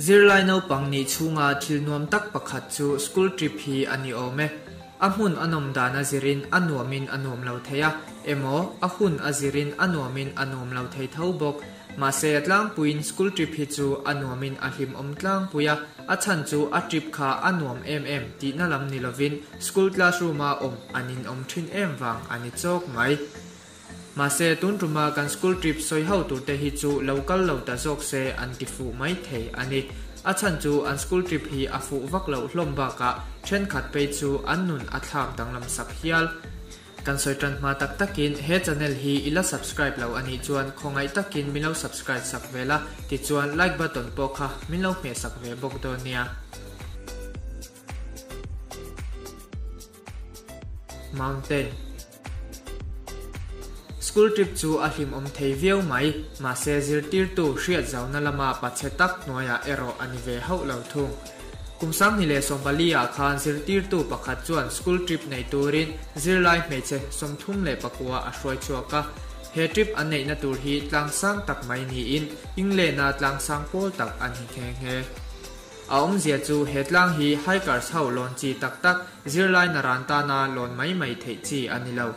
Zirlai naupang nih chhunga thil nuam tak pakhat chu school trip hi a ni awm e. A hmun a nawm dan a zirin a nuamin a nuam lo thei a, emaw a hun a zirin a nuamin a nuam lo thei tho bawk. Mahse a tlangpuiin school trip hi chu a nuamin a hlimawm tlangpui a, a chhan chu a trip kha a nuam em em tihna lam ni lovin school classroom-a awm an inawm thin em vang a ni chawk mai. Mahse tun tuma kan school trip sawi ho turte hi chu lo kal lo ta zawk se an ti fuh mai thei a ni. A chhan chu an school trip hi a fuh vak loh hlawm bakah thenkhat phei chu an nun a thlak danglam sak hial. Kan sawi tan hma tak takin he channel hi i la subscribe lo a nih chuan khawngaih takin min lo subscribe sak ve la, tichuan like button pawh kha min lo hmeh sak ve bawk dawn nia. Mountain. School trip chu a hlimawm thei viau mai, mahse zirtirtu hriat zauna lama pachhe tak hnuaiah erawh a ni ve hauh lo thung. Kum 2014 ah khan zirtirtu pakhat chuan school trip nei turin zirlai hmeichhe 39 a hruai chhuak a. He trip an neihna tur hi tlangsang tak mai niin England-a tlangsang pawl tak a ni nghe nghe. A awmzia chu he tlang hi hikers ho lawn chi tak tak zirlai naran tana lawn mai mai theih chi a ni lo.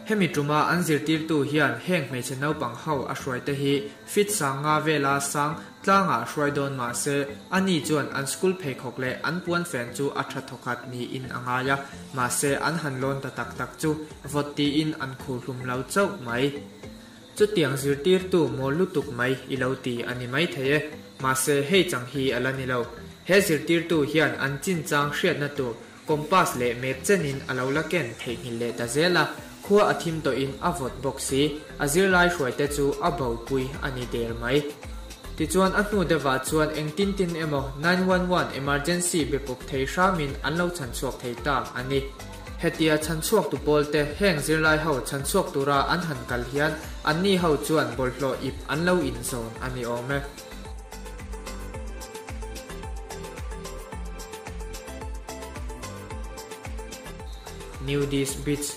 Hemi tuma an zirtirtu hian heng hmeichhe naupang ho a hruaite hi feet 5000 vela sang tlangah hruai dawn mah se, ani chuan an school pheikhawk leh an puanfen chu a tha thawkhat niin a ngai a, mahse an han lawn ta tak tak chu vawt tiin an khur hlum lo chauh mai. Chutiang zirtirtu mawl lutuk mai i lo ti a ni maithei e, mahse hei chang hi a la ni lo. He zirtirtu hian an chinchang hriatna tur Compass leh map chenin a lo la ken theihnghilh leh ta zel a, khua a thim tawhin a vawt bawk si, a zirlai hruaite chu a bopui a ni der mai. Tichuan a hnu deuhah chuan engtin tin emaw 911 emergency be pawp thei hramin an lo chhanchhuak thei ta a ni. Hetia chhanchhuaktu pawlte heng zirlai ho chhanchhuak tura an han kal hian anni ho chuan bawlhhlawh ip an lo inzawn a ni awm e. Nudist Beach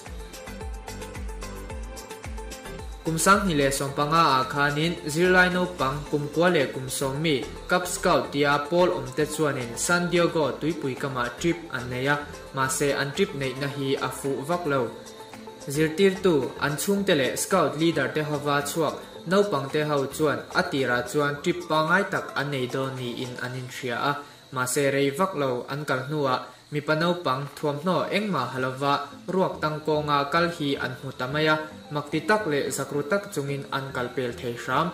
Kum 2015 ah khanin zirlai naupang kum kua leh kum sawm mi Cub Scout tia pawl awmte chuanin San Diego tuipui kamah trip an nei a, mahse an trip neihna hi a fuh vak lo. Zirtirtu, an chhungte leh Scout leader te hova chhuak Naupangte ho chuan a tirah chuan trip pangai tak an nei dawn niin an inhria a, mahse rei vak lo an kal hnuah mipa naupang thuamhnaw engmah ha lova ruak tangkawnga kal hi an hmu ta mai a, makti tak leh zakru tak chungin an kal pel thei hram.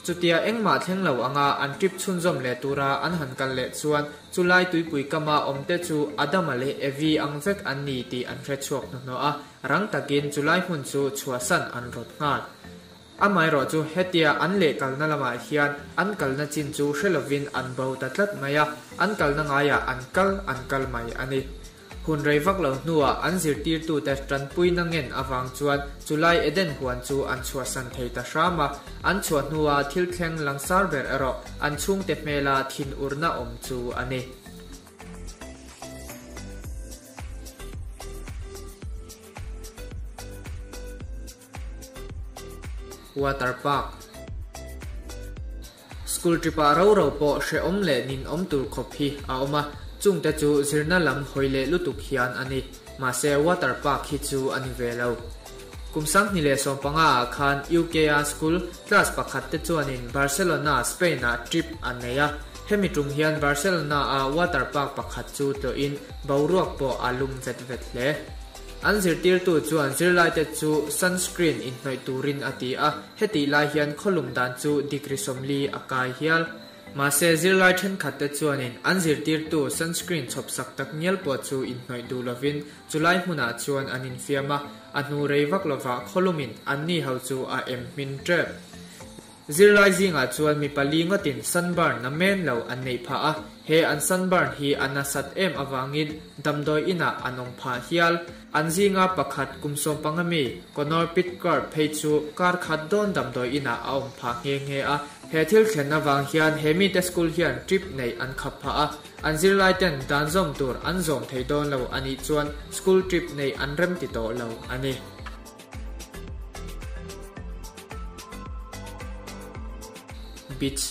Chutia engmah thleng lo anga an trip chhunzawm leh tura an han kal leh chuan chulai tuipui kama awmte chu Adama leh Evi ang vek an ni tih an hrechhuak hnuhnawh a, rang takin chulai hmun chu chhuahsan an rawt nghal. Amaherawh chu hetia an leh kalna lamah hian an kalna chin chu hre lovin an bo ta tlat mai a, an kalna ngaiah an kal an kal mai a ni. Hun rei vak lo hnuah an zirtirtute tanpuina ngen avang chuan chulai Eden huan chu an chhuahsan thei ta hram a, an chhuah hnua thil thleng langsar ber erawh an chhungte hmela thinurna awm chu a ni. Water Park School trip ah ro ro pawh hrehawm leh ninawm tur khawp hi a awm a, chungte chu zirna lam hawi leh lutuk hian a ni. Mahse Water Park hi chu a ni ve lo. Kum 2015 ah khan UK a school class pakhat te chuanin Barcelona, Spain ah trip an nei a. Hemi tum hian Barcelona a Water Park pakhat chu tlawhin boruak pawh a lum vet vet hle. An zirtirtu chuan zirlaite chu sunscreen inhnawih turin a ti a, hetih lai hian khawlum dan chu degree 40 a kai hial. Mahse zirlai thenkhatte chuanin an zirtirtu sunscreen chhawpsak tak ngial pawh chu inhnawih duh lovin chulai hmunah chuan an infiam a, a hnu rei vak lovah khawlumin anni ho chu a em hmin tep. Zirlai zingah chuan mi pali ngawtin sunburn na men lo an neih phah a, he an sunburn hi a nasat em avangin damdawi inah an awm phah hial. An zinga pakhat kum 15 mi Connor Pitcairn phei chu kar khat dawn damdawi inah a awm phah nghe nghe a. He thil thlen avang hian he mite school hian trip neih an khap phah a, an zirlai ten dan zawm tur an zawm thei dawn lo a nih chuan school trip neih an remti tawh lo a ni. Beach.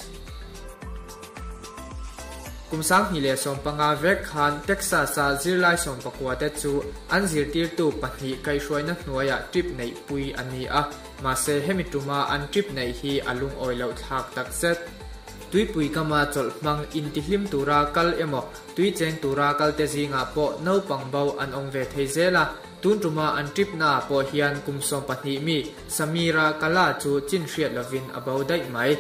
Kum 2015 vek khan Texas-a zirlai 19 te chu an zirtirtu pahnih kaihhruaina hnuaiah trip neihpui a ni a, mahse hemi tuma an trip neih hi a lungawi loh thlak takzet. Tuipui kama chawlh hmang intihlim tura kal emaw tui cheng tura kalte zingah pawh naupang bo an awm ve thei zel a, tun tuma an trip naah pawh hian kum 12 mi Samira Kala chu chin hriat lovin a bo daih mai.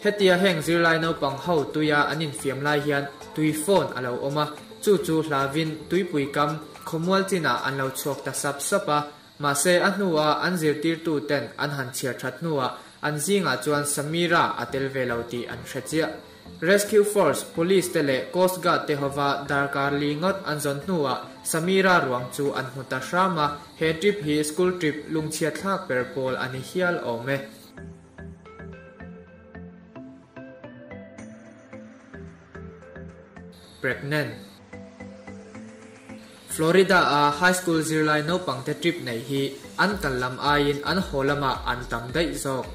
Hetia heng zirlai naupang ho tuia an infiam lai hian tui phone a lo awm a, chu chu hlavin tuipui kam khawmual chinah an lo chhuak ta sap sap a, mahse a hnua an zirtirtu ten an han chhiar that hnuah an zingah chuan Samira a tel ve lo tih an hre chiah. Rescue Force, Police te leh Coast Guard te hova darkar li ngawt an zawn hnuah Samira ruang chu an hmu ta hram a, he trip hi school trip lungchhiat thlak ber pawl a ni hial awm e. Pregnant. Florida a high school zirlai naupangte trip nei hi an kal lam aiin an haw lamah an tam daih zawk.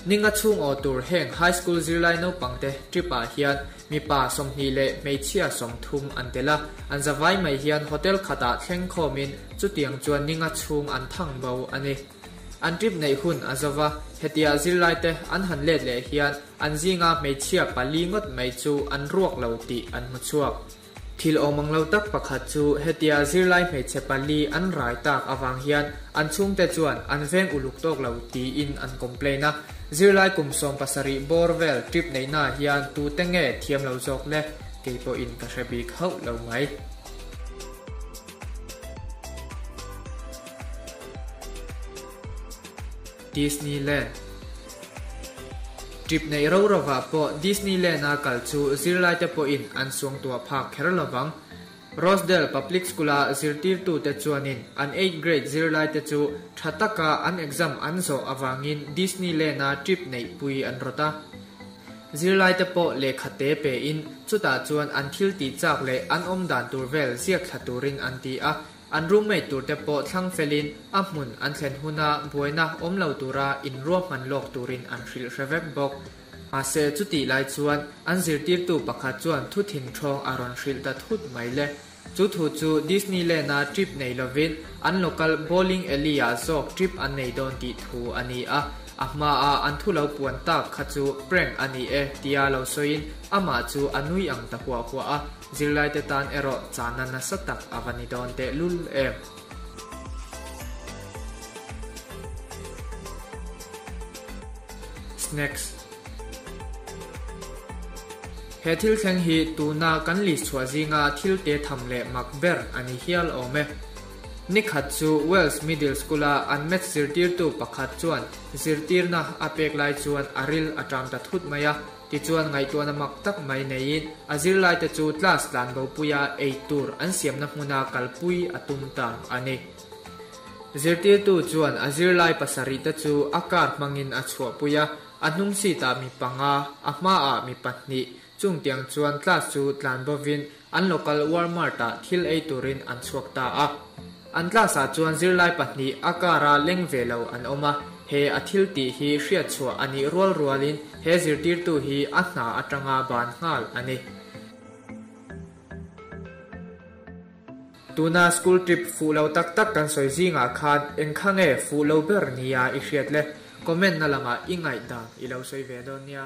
Ninga chhung aw tur heng high school zirlai naupangte trip ah hian mipa 20 leh hmeichhia 30 an tel a, an zavai mai hian hotel khatah thleng khawmin chutiang chuan ninga chhung an thang bo a ni. An trip neih hun a zova, hetia zirlai te an han let leh hian an zinga hmeichhia pali ngawt mai chu an ruak lo tih an hmu chhuak. Thil awmang lo tak pakhat chu hetia zirlai hmeichhe pali an rai tak awang hian an chhungte chuan an veng uluk tawk lo tiin an complain a. Zirlai kum 17 bawr vel trip nei na hian tu te nge thiam lo zawk le, keipawhin ka hre bik hauh lo mai. Disneyland. Trip nei ro rovah pawh Disneyland a kal chu zirlai te pawhin an suang tuah phak kher lovang. Rosedale Public School a zirtirtu te chuanin an 8th grade zirlai te chu tha taka an exam an zawh awangin Disneyland a trip neih pui an rawt a. Zirlai te pawh lehkha te pe in chutah chuan an thil ti chak leh an awm dan tur vel ziak thla turin an ti a, an roommate tur te pawh thlang felin a hmun an thlen huna buaina awm lo tura in ruahman lawk turin an hrilh hre vek bawk. Mahse chuti lai chuan an zirtirtu pakhat chuan thu thin thawng a rawn hrilh ta thut mai le. Chu thu chu Disneyland a trip nei lovin an local bowling alley ah zawk trip an nei dawn tih thu a ni a, a hma a an thu lo puan tak kha chu prank a ni e tia lo sawiin amah chu a nui ang ta huah huah a, zirlai te tan erawh chana nasa tak a va ni dawn teh lul em. Snacks. He thil thleng hi tuna kan list chhuah zinga thil te tham leh mak ber a ni hial awm e. Nikhat chu Wells Middle School a an maths zirtirtu pakhat chuan zirtirna a pek lai chuan a ril a ṭam ta thut mai a, tichuan ngaihtuahna mak tak mai neiin a zirlai te chu class tlan bo puia ei tur an siamna hmuna kalpui a tum ta a ni. Zirtirtu chuan a zirlai pasarih te chu a car hmangin a chhuahpui a, a hnung seat ah mi panga, a hma ah mi pahnih, chung tiang chuan class chu tlan bovin an local Walmart ah thil ei turin an chhuak ta a. An class ah chuan zirlai pahnih a car a leng ve lo an awm a, he a thil tih hi hriat chhuah a nih rual rualin he zirtirtu hi a hna atanga ban nghal a ni. Tuna school trip fuh lo tak tak kan sawi zingah khan eng kha nge fuh lo ber nia i hriat le? Comment na lamah i ngaih dan i lo sawi ve dawn nia.